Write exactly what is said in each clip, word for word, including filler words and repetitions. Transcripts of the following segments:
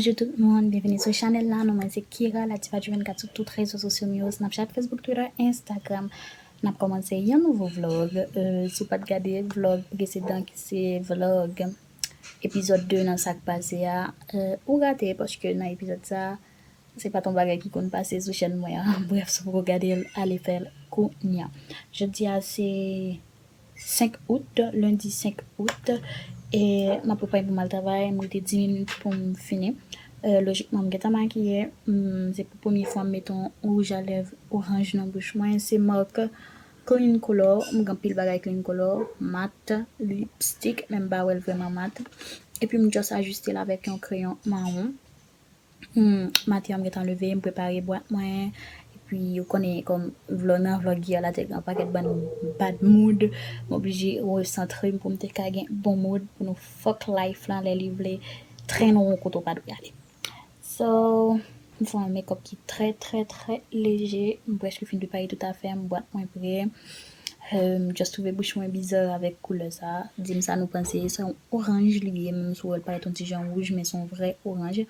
Bonjou tout moun, byenvini sou chanèl la. Non mwen se Kira, la Diva du vennkat sou tout rezo sosyo m yo, Snapchat, Facebook, Twitter, Instagram. N ap kòmanse yon nouvo vlog. Euh, si w pa t gade vlog presedan ki se vlog epizòd de nan sa k pase a, euh, ou rate paske nan epizòd sa, se pa t yon bagay ki konn pase sou chèn mwen an. Brèf, si w poko gade l, ale fè l kounye a. Jodi a se senk out, lendi senk out, e m ap prepare pou m al travay, m rete dis minit pou m fini. Euh, lojikman, m gentan makiye, m, se pou premye fwa m mete yon wouj a lèv oranj nan bouch mwen, se mak Clean Color, m gen anpil bagay Clean Color, mat, lipstick, men m pa wè l vrèman mat. Epi m just ajiste l avèk yon kreyon mawon. Hmm, maten an m gentan leve, m prepare bwat mwen. Epi ou konnen kòm vlog nan vlog yè la te gen yon pakèt bann bad mood, m oblije resantre m pou m te ka gen bon mood pou nou fuck life lan lè li vle trennen w kote w pa dwe ale. So, m fè yon makeup ki trè, trè, trè leje. M prèske fin prepare tout afè m, bwat mwen pre. Euh, m just twouve bouch mwen bizarre avèk koulè sa. Di m sa nou panse, se yon oranj li ye, menm si w wè l parèt yon ti jan wouj, men se yon vrè oranj.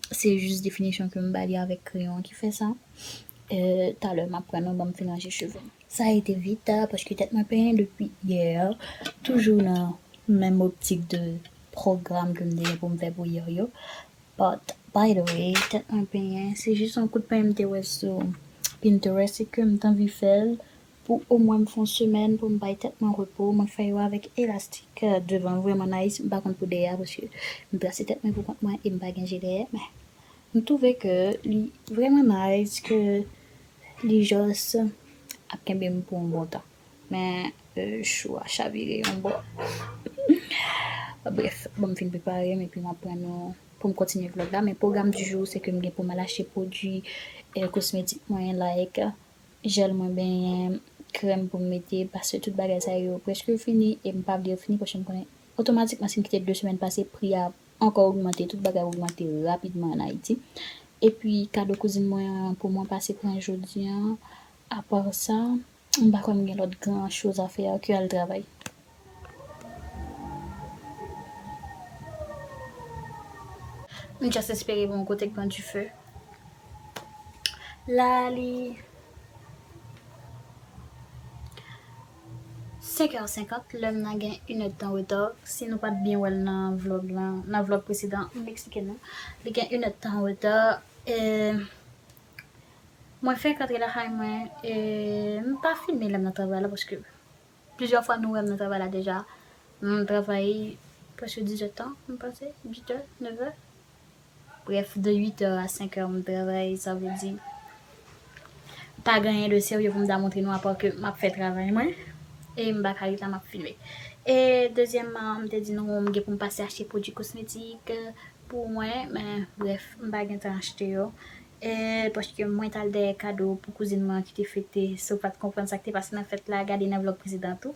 Se jis definisyon ke m ba li avèk kreyon ki fè sa. Euh, talè m ap pran nou, ban m fin ranje cheve m. Sa a été vite, paske tèt mwen penyen depi yè. Toujou nan menm optik de pwogram ke m te gen pou m fè pou yè yo. But, by the way, tèt mwen penyen. Se jis yon kout penyen m te wè sou Pinterest e ke m t anvi fè l pou omwen m fè yon semèn pou m bay tèt mwen repo. Mwen fè yo avèk elastik, euh, devan vrèman nice. M pa konn pou dèyè a paske m trase tèt mwen pou kont mwen e m pa gen je dèyè. Men m twouve ke li vrèman nice, ke li just ap kenbe m pou yon bon tan. Men, euh, chou a chavire yon bò. Brèf, bon, m fin prepare m epi m ap pran nou pou m kontinye vlog la. Men pwogram du jour, se ke m gen pou m al achte pwodui, euh, kosmetik mwen, like, jèl mwen benyen, krèm pou m mete, paske tout bagay sa yo prèske fini e m pa vle yo fini paske m konnen otomatikman si m kite de semèn pase, pri a ankò ogmante, tout bagay ogmante rapidman an Ayiti. Epi kado kouzin mwen an pou mwen pase pran jodi an. Apa sa, m pa kwè m gen lòt gran choz a fè ke al travay. M just espere pou yon kote k pran dife. La li senk è senkant, lè m nan gen inèdtan reta. Si nou pa t byen wè l nan vlog lan, nan vlog presedan, m eksplike nou. Li gen inèdtan reta. E mwen fenk antre lakay mwen, e m pa filme lè m nan travay la, paske plizyè fwa nou wè m nan travay la deja. M travay prèske dizuit tan, m panse, uit è, nèf è. Brèf, de uit è a senk è m travay, sa vle di, pa gen anyen de serye pou m ta montre nou apa ke m ap fè travay mwen. E m pa ka ret la, m ap filme. E dezyèmman, m te di nou, m gen pou m pase achte pwodui kosmetik pou mwen, men brèf, m pa gen tan achte yo. E paske mwen t al dèyè kado pou kouzin mwen an ki te fete. Si w pa t konprann sa k te pase nan fèt la, gade nan vlog presedan tou.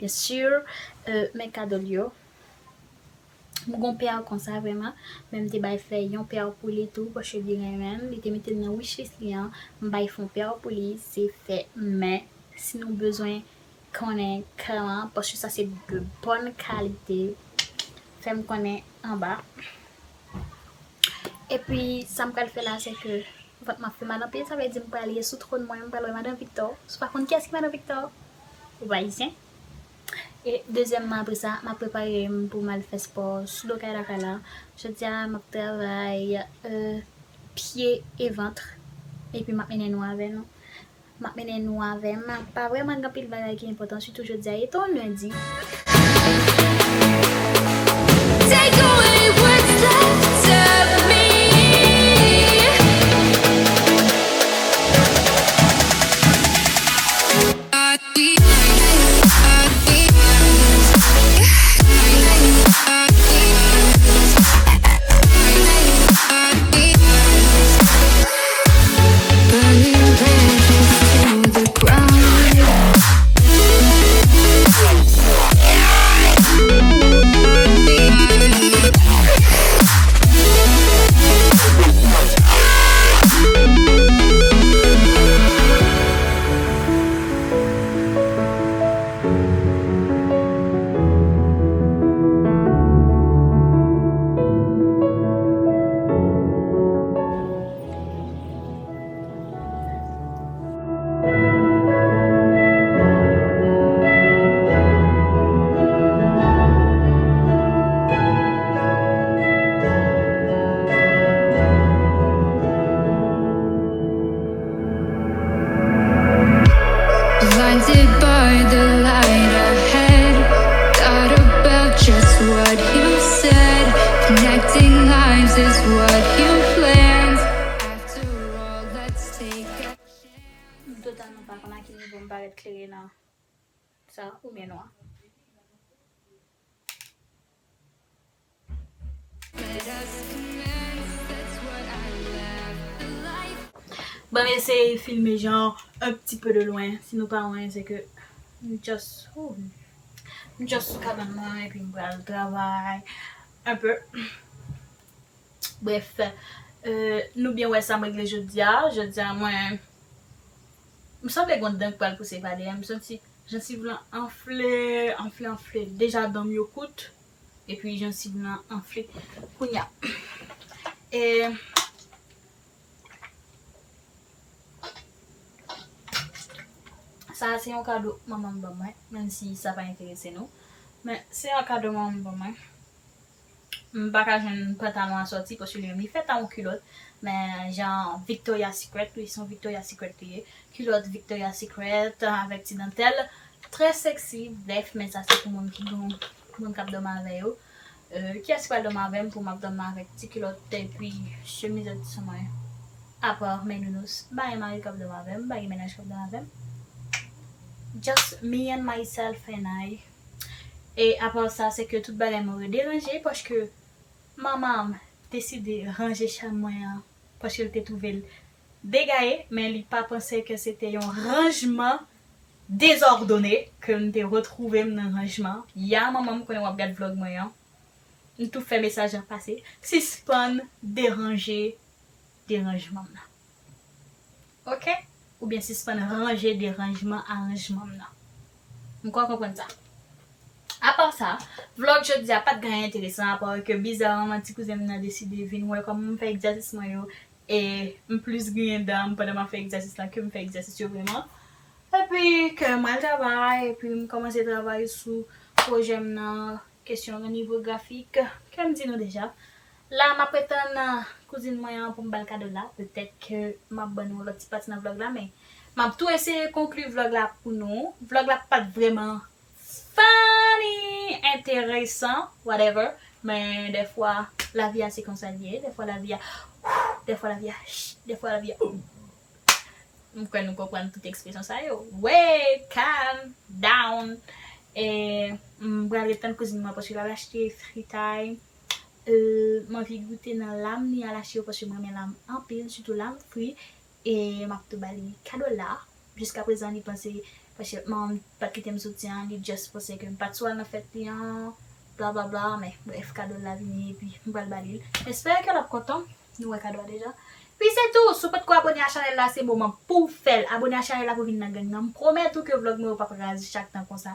Byen si, euh, men kado l yo. M gon pè konsa vrèman, men m te bay fè yon pè pou li tou, paske li renmen l, li te mete l nan wishlist li an, m bay fè yon pè pou li, se fè men, si nou bezwen konnen kè an, paske sa se de bòn kalite, fè m konnen anba. Epi, sa m pral fè la, se ke vant m ap fè mal anpil, sa vle di m pral ye sou twòn mwen, m pral wè Madan Victor. Si w pa konn kiyès ki Madan Victor, ou pa ayisyen. E dezyèmman, apre sa, m ap prepare m pou m al fè spò sou do kay lakay la. Jodi a, m ap travay, euh, pye e vant. Epi m ap mennen nou avè nou. M ap mennen nou avè m. Pa vrèman gen anpil bagay ki enpòtan, sitou jodi a, etan yon lendi. Take away what's left of me. M totalman pa konn a ki nivo m parèt klere nan sa oubyen nwa. Ban m eseye filme jan un petit peu de loin. Si nou pa wè, se ke m just, oh, m just sou kabann mwen epi m pral travay un peu. Bref, euh, nou byen wè sa m regle jodi a. Jodi a, mwen, m sanble gon dan k pral pouse pa dèyè. M santi jansiv lan anfle, anfle, anfle. Deja dan m yo kout, epi jansiv lan anfle kounya. E sa a se yon kado manman m ban mwen, menm si sa pa enterese nou. Men se yon kado manman m ban mwen. M pa ka jwenn pantalon asòti paske li menm li fèt a yon kilòt, men jan Victoria's Secret, wi, se yon Victoria's Secret li ye. Kilòt Victoria's Secret avèk ti dantèl, trè sexy. Bref, men sa se pou moun ki gen moun k ap dòmi avè yo. Euh, kiyès ki pral dòmi avè m pou m ap dòmi avèk ti kilòt epi chemizèt sou mwen? Apa men nounous, m pa gen mari k ap dòmi avè m, m pa gen mennaj k ap dòmi avè m. Just me and myself and I. E apa sa, se ke tout bagay mwen yo deranje paske manman m deside ranje chanm mwen an paske l te twouve l degaye, men li pa panse ke se te yon ranjman dezòdone ke m te retwouve m nan ranjman. Ya manman m konnen w ap gad vlòg mwen an. M tou fè mesaj lan pase. Sispann deranje deranjman m nan. Oke? Oubyen sispann ranje deranjman aranjman m nan. M kwè w konprann sa. Apa sa, vlòg jodi a pa t gen anyen enteresan apa ke bizarman ti kouzen m nan deside vin wè kòman m fè egzèsis mwen yo e m plis griyen dan m pandan m ap fè egzèsis lan ke m fè egzèsis yo vrèman. Epi ke m al travay, epi m kòmanse travay sou pwojè m nan, kesyon nivo grafik, ke m di nou deja. La, m ap ret tann kouzin mwen an pou m ba l kado la. Petèt ke m ap ban nou yon lòt ti pati nan vlòg la, men m ap tou eseye konkli vlòg la pou nou. Vlòg la pa t vrèman funny, enteresan, whatever. Men dèfwa, lavi a se konsa l ye. Dèfwa, lavi a, dèfwa, lavi a, dèfwa, lavi a. M kwè nou konprann tout ekspresyon sa yo. Wey, calm down. E, m pral ret tann kouzin mwen paske l al achte fritay. Euh, m anvi goute nan lam li al achte yo paske m renmen lam anpil, sitou lam fri. E m ap tou ba li kado la. Jiskaprezan, li panse, paske manman m pa t kite m soti an, li just panse ke m pa t sou al nan fèt li an, bla, bla, bla. Men, bref, kado la vini epi m pral ba li l. M espere ke l ap kontan. Nou wè kado a deja. Pi se tou, si w potko abone a chanèl la, se moman pou w fè l. Abone a chanèl la pou w vin nan gang nan. M pwomèt ou ke vlòg mwen yo p ap raz chak tan konsa.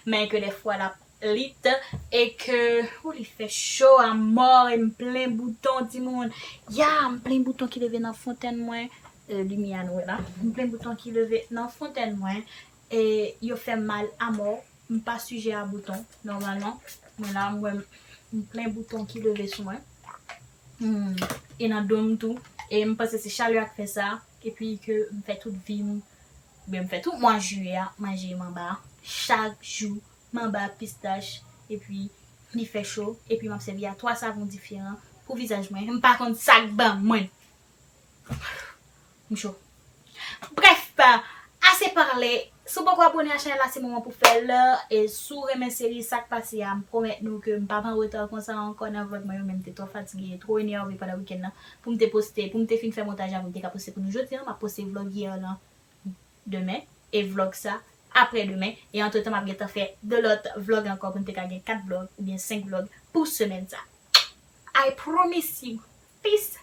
Men ke dèfwa l ap lit e ke, ou, li fè cho a mò e m plen bouton, timoun. Ya, m plen bouton ki leve nan fontèn mwen. Euh, limyè a nou wè la. M plen bouton ki leve nan fontèn mwen. E yo fè m mal a mò. M pa sijè a bouton, nòmalman. Men la, m wè m, m plen bouton ki leve sou mwen. Hmm, e nan do m tou. E m panse se chalè a k fè sa. Epi ke m fè tout vi m, oubyen m fè tout mwa jiyè a, manje manba. Chak jou, manba, pistach. Epi, li fè cho. Epi, m ap sèvi a twa savon diferan pou vizaj mwen. M pa konn sa k ban mwen. M cho. Bref, ase pale. Si w poko abone a chanèl la, se moman pou fè l. E si w renmen seri Sa k pase a, m pwomèt nou ke m p ap an reta konsa ankò nan vlòg mwen yo, men m te twò fatige, twò enève pandan wikenn nan pou m te poste, pou m te fin fè montaj la, pou m te ka poste pou nou jodi a. M ap poste vlòg yè lan demen e vlòg sa apre demen. E antretan, m ap gentan fè de lòt vlòg ankò pou n te ka gen kat vlòg oubyen senk vlòg pou semèn sa. I promise you. Peace,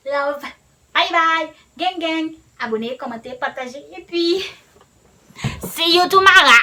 love, bye bye, gang gang. Abone, kòmante, pataje, epi see you tomorrow.